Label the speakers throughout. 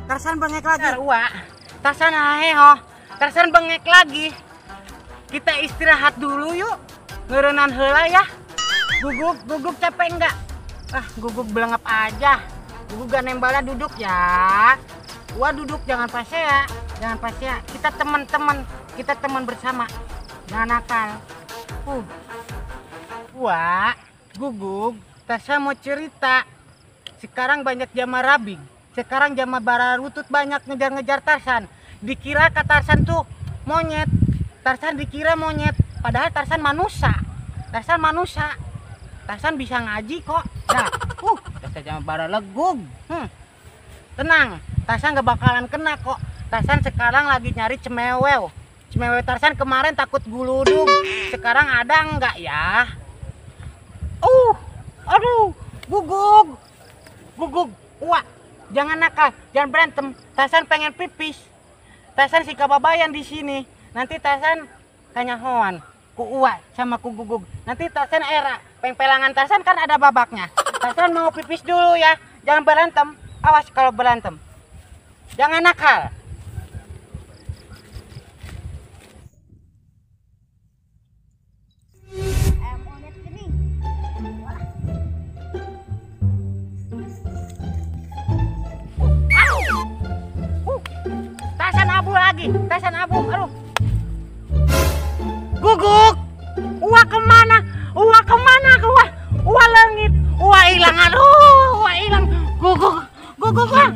Speaker 1: Tarsan bengek lagi. Wah, Tarsan aheho. Tarsan bengek lagi. Kita istirahat dulu yuk. Ngeureunnan heula ya. Guguk, guguk capek enggak? Ah, guguk belengap aja. Guguk gak nembala duduk ya. Wah, duduk jangan pasea. Jangan pasea. Kita teman-teman, kita teman bersama. Jangan nakal. Wah, guguk, Tarsan mau cerita. Sekarang banyak jama rabing. Sekarang jama bara rutut banyak ngejar-ngejar Tarsan. Dikira kata Tarsan tuh monyet. Tarsan dikira monyet, padahal Tarsan manusia. Tarsan manusia. Tarsan bisa ngaji kok. Nah, Tarsan jama bara legug. Tenang, Tarsan gak bakalan kena kok. Tarsan sekarang lagi nyari cemewew. Cemewew Tarsan kemarin takut guludug. Sekarang ada enggak ya? Aduh, gugug. Gugug, wah. Jangan nakal, jangan berantem. Tarsan pengen pipis. Tarsan si kababayan di sini. Nanti Tarsan kanyahoan, ku uwa sama ku gugug. Nanti Tarsan era, pengpelangan Tarsan kan ada babaknya. Tarsan mau pipis dulu ya. Jangan berantem. Awas kalau berantem. Jangan nakal. Lagi, Tarsan abu, aduh. Guguk, uwa kemana? Uwa kemana? Uwa, uwa lengit, uwa hilang, aduh, uwa hilang. Guguk, guguk, uwa.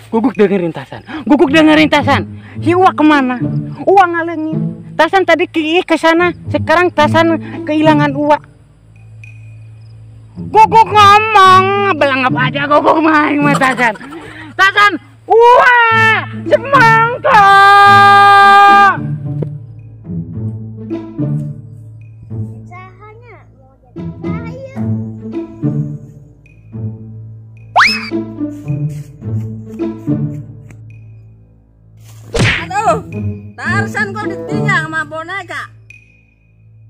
Speaker 1: Guguk dengerin Tarsan, guguk dengerin Tarsan. Si uwa kemana? Uwa ngalengit. Tarsan tadi ke sana, sekarang Tarsan kehilangan uwa. Guguk ngomong, belangap aja guguk main sama Tarsan. Tarsan. Wah, semangka.
Speaker 2: Usahanya mau jadi kaya.
Speaker 3: Aduh, Tarsan kok ditinggal sama boneka.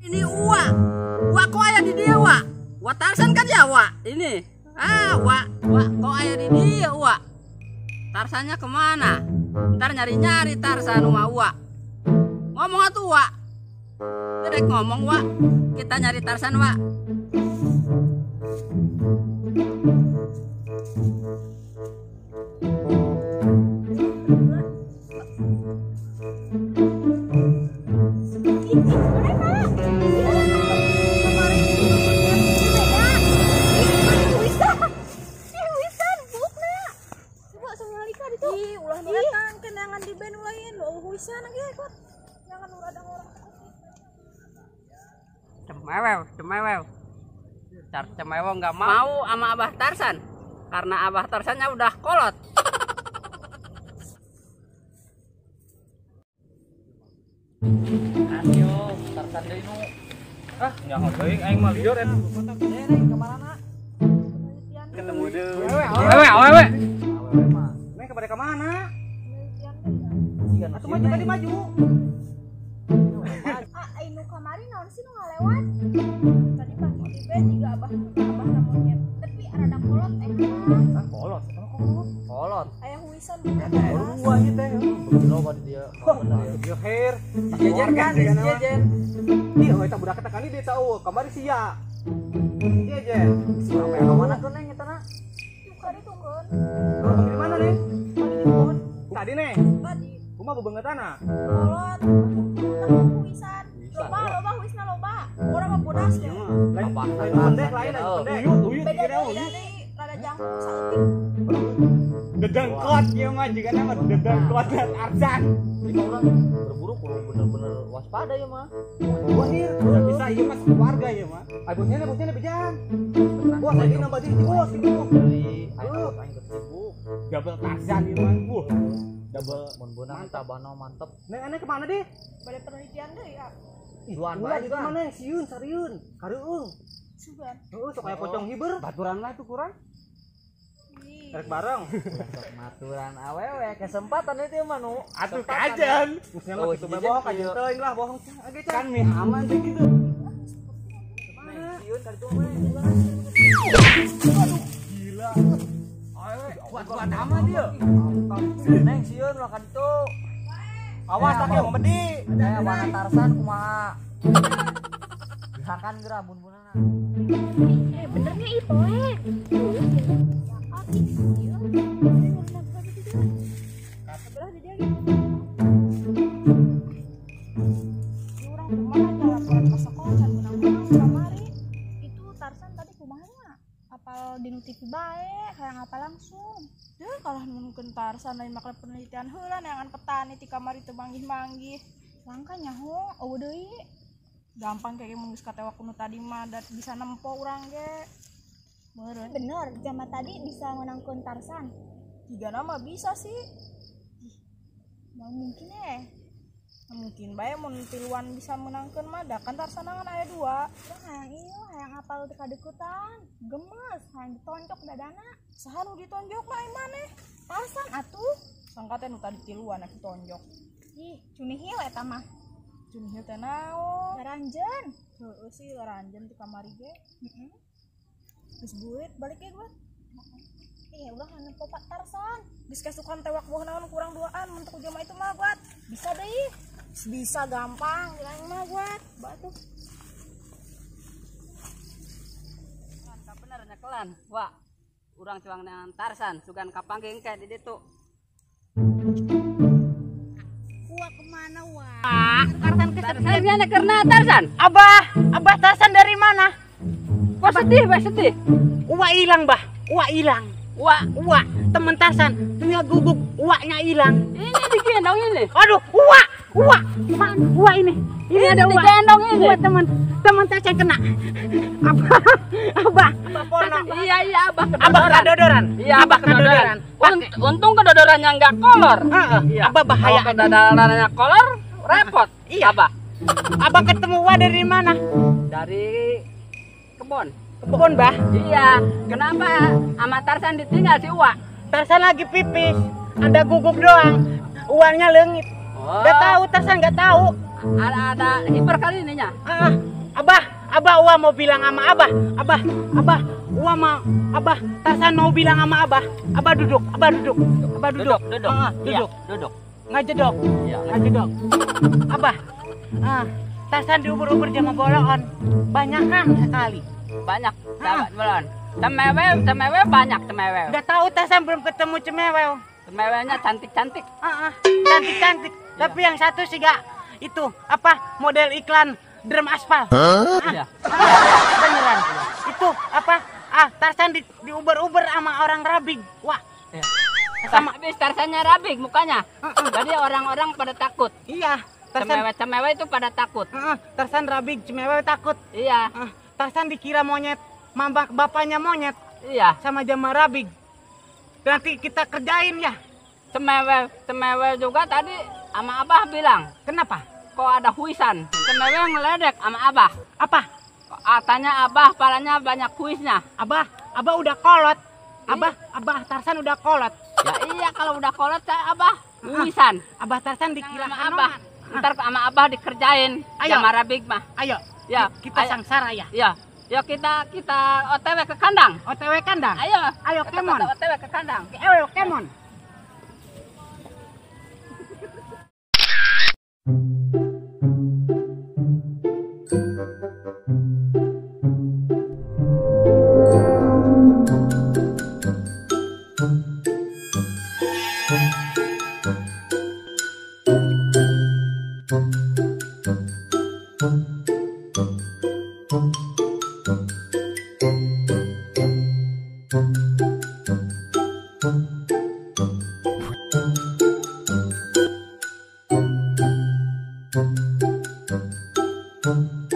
Speaker 3: Ini Uwa. Uwa kok ayah di dia, Wa? Wa Tarsan kan ya, Wa? Ini. Ah, Wa, Wa kok ayah di dia, Wa? Tarsannya kemana? Ntar nyari-nyari Tarsan sama Wa. Ngomong atuh, Wa. Direk ngomong, Wa. Kita nyari Tarsan, Wa. Cemewew, cemewew. Cemewew nggak mau sama Abah Tarsan karena Abah Tarsannya udah kolot.
Speaker 4: Ayo, Tarsan deui nu. Ah, nyaho teuing aing mah lieur eta. Ketemu deui.
Speaker 1: Awewe, awewe.
Speaker 4: Awewe mah. Neng kepada ka mana? Atuh maju tadi maju.
Speaker 2: Ah, inu kamari naon sih nu ngalewat? Tadi pagi di bed juga abah abah monyet. Tapi rada kolot
Speaker 4: Ah, kolot. Kolot.
Speaker 2: Aya huisan
Speaker 4: Gua ieu teh. Loba di dieu. Ieu hair.
Speaker 3: Jejer kan, jejer.
Speaker 4: Ieu eta budak eta kali dia tahu kamari sia. Iya, Jen. Sampai ka mana tuh neng eta na?
Speaker 2: Tadi tungguan.
Speaker 4: Di mana, Neng? Tadi, Neng.
Speaker 2: Tadi.
Speaker 4: Kumaha bebengeutana?
Speaker 2: Kolot. Huisan. Loba, loba huisna loba. Urang mah budak. Pas deh.
Speaker 4: Lain pendek lain pendek. Uyut
Speaker 2: Beda deui rada jangkung saeutik.
Speaker 4: Dedengkot ieu mah jigana mah dedengkot Tarzan.
Speaker 5: Jadi orang berburu kudu bener-bener waspada ya mah.
Speaker 4: Wah, udah bisa ieu mah keluarga ieu mah. Ai bosnya bejaan. Bos ini nambah diri bos gitu.
Speaker 5: Beli aing sibuk.
Speaker 4: Double Tarzan ieu mah. Wah, double
Speaker 5: mun beunang tabano mantep.
Speaker 4: Neng aneh kemana deh?
Speaker 2: Bade penelitian deui ya.
Speaker 5: Duan bae
Speaker 4: itu mana sieun sarieun kareueung.
Speaker 2: Sugan.
Speaker 4: Heeh, sok aya pocong hiber. Baturan lah tuh kurang. Rek bareng.
Speaker 5: Maturan awewe kesempatan itu mah nu.
Speaker 4: Atuh kajen. Geusnya mah kitu bae bohong kajen teuing lah bohong. Kan mih aman teh kitu.
Speaker 5: Sieun ka ditu mah.
Speaker 4: Aduh, gila. Awewe kuat-kuat amat dia.
Speaker 5: Neng sieun lah ka ditu.
Speaker 4: Awas tak ya mau medi.
Speaker 5: Aya warna Tarzan kumaha. Dihakan geura bun-bunana.
Speaker 2: Benernya ipoe. Sebelah di dia gitu. Ini orang kumaha laporan ke sekolah can menang-menang kamari. Itu Tarzan tadi kumahanya? Apal di TV bae, hayang apa langsung. Deuh kalah nunkeun Tarzan lain makle penelitian heula neangan petani ti kamari teu manggih-manggih. Langka nyaho eueuh deui. Gampang kayak mun geus katewak kuno tadi mah da bisa nempo urang ge. Meureun.
Speaker 6: Bener, jama tadi bisa menangkun Tarzan.
Speaker 2: Jika nama bisa sih.
Speaker 6: Ih, mau mungkin eh.
Speaker 2: Mungkin bae mun tiluan bisa menangkeun mah da kan Tarzan ngan aya dua.
Speaker 6: Urang hayang ieu, hayang apal teu kadeukutan. Gemes, hayang ditonjok dadana.
Speaker 2: Saha nu ditonjok mah ai maneh?
Speaker 6: Tarzan atuh.
Speaker 2: Sangka teh nu tadi tiluan anu ditonjok.
Speaker 6: Ih, cunihil eta mah.
Speaker 2: Cunihil teh naon?
Speaker 6: Laranjeun.
Speaker 2: Heueuh sih laranjeun ti kamari ge.
Speaker 6: Heeh.
Speaker 2: Geus buit balik ge gua.
Speaker 6: Ih, ulah anu popak Tarzan.
Speaker 2: Geus kasukan tewak buah naon kurang duaan mun teu jama itu mah buat.
Speaker 6: Bisa deui.
Speaker 2: Bisa gampang urang mah buat. Batuh.
Speaker 3: Mantap bener nyekelan. Wah, urang cuang dengan Tarzan sugan kapanggih engke di ditu.
Speaker 1: Wah, kemana wah? Tarzan ke
Speaker 3: Tarzan karena Tarzan.
Speaker 1: Abah, Abah Tarzan dari mana?
Speaker 3: Wah sedih, wah sedih.
Speaker 1: Uwa hilang, Bah. Uwa hilang.
Speaker 3: Uwa,
Speaker 1: uwa, temen Tarzan punya guguk, uaknya hilang.
Speaker 3: Ini digendong ini.
Speaker 1: Aduh, uwa, uwa, uwa ini. Ini ada uwa.
Speaker 3: Digendong ini.
Speaker 1: Uwa teman Tarzan kena. Abah, Abah.
Speaker 3: Iya, iya, Abah kedodoran.
Speaker 1: Abah kedodoran.
Speaker 3: Iya,
Speaker 1: Abah kedodoran.
Speaker 3: Untung kedodorannya enggak kolor.
Speaker 1: Heeh. Abah bahaya.
Speaker 3: Kalau kedodorannya kolor, repot.
Speaker 1: Iya,
Speaker 3: Abah.
Speaker 1: Abah ketemu uwa dari mana?
Speaker 3: Dari kebon.
Speaker 1: Kebon, Bah?
Speaker 3: Iya. Kenapa sama Tarzan ditinggal si Uwa?
Speaker 1: Tarzan lagi pipis. Ada guguk doang. Uangnya leungit.
Speaker 3: Oh.
Speaker 1: Gak tahu, Tarzan gak tahu.
Speaker 3: Ada hiper kali ininya.
Speaker 1: Abah, Abah, Uwa mau bilang sama Abah. Abah, Abah, Uwa mau, Abah, Tarzan mau bilang sama Abah. Abah duduk, Abah duduk. Abah duduk.
Speaker 3: Duduk,
Speaker 1: duduk.
Speaker 3: Iya, duduk.
Speaker 1: Ngajedok.
Speaker 3: Iya,
Speaker 1: ngajedok. Abah. Tarzan diubur-ubur sama bolon. Banyakan sekali.
Speaker 3: Banyak bolon. Cemewe, cemewe banyak cemewe.
Speaker 1: Udah tahu Tarzan belum ketemu cemewe.
Speaker 3: Cemewenya cantik-cantik.
Speaker 1: Cantik-cantik.
Speaker 3: Iya.
Speaker 1: Tapi yang satu sih gak itu apa model iklan drum aspal.
Speaker 3: Iya.
Speaker 1: Beneran. Itu apa? Tarzan diuber-uber sama orang rabig. Wah.
Speaker 3: Iya. Sama habis Tarzannya rabig mukanya. Jadi orang-orang pada takut.
Speaker 1: Iya. Tarzan
Speaker 3: cemewe itu pada takut.
Speaker 1: Tarzan rabig, cemewe takut.
Speaker 3: Iya.
Speaker 1: Tarzan dikira monyet, mambak bapaknya monyet.
Speaker 3: Iya.
Speaker 1: Sama jama rabig. Nanti kita kerjain ya.
Speaker 3: Cemewe, cemewe juga tadi sama Abah bilang.
Speaker 1: Kenapa?
Speaker 3: Kok ada huisan? Cemewe ngeledek sama Abah.
Speaker 1: Apa?
Speaker 3: Katanya Abah palanya banyak huisnya.
Speaker 1: Abah, Abah udah kolot. Abah, Abah Tarzan udah kolot.
Speaker 3: Ya iya kalau udah kolot saya Abah huisan.
Speaker 1: Abah Tarzan dikira
Speaker 3: sama Abah. Ntar sama Abah dikerjain.
Speaker 1: Ayo.
Speaker 3: Sama Rabig mah.
Speaker 1: Ayo.
Speaker 3: Ya,
Speaker 1: kita
Speaker 3: ayo.
Speaker 1: Sengsara ya.
Speaker 3: Ya. Yuk kita OTW ke kandang.
Speaker 1: OTW kandang.
Speaker 3: Ayo.
Speaker 1: Ayo kemon.
Speaker 3: Kita OTW ke kandang.
Speaker 1: Ayo kemon.
Speaker 7: Thank Thank you.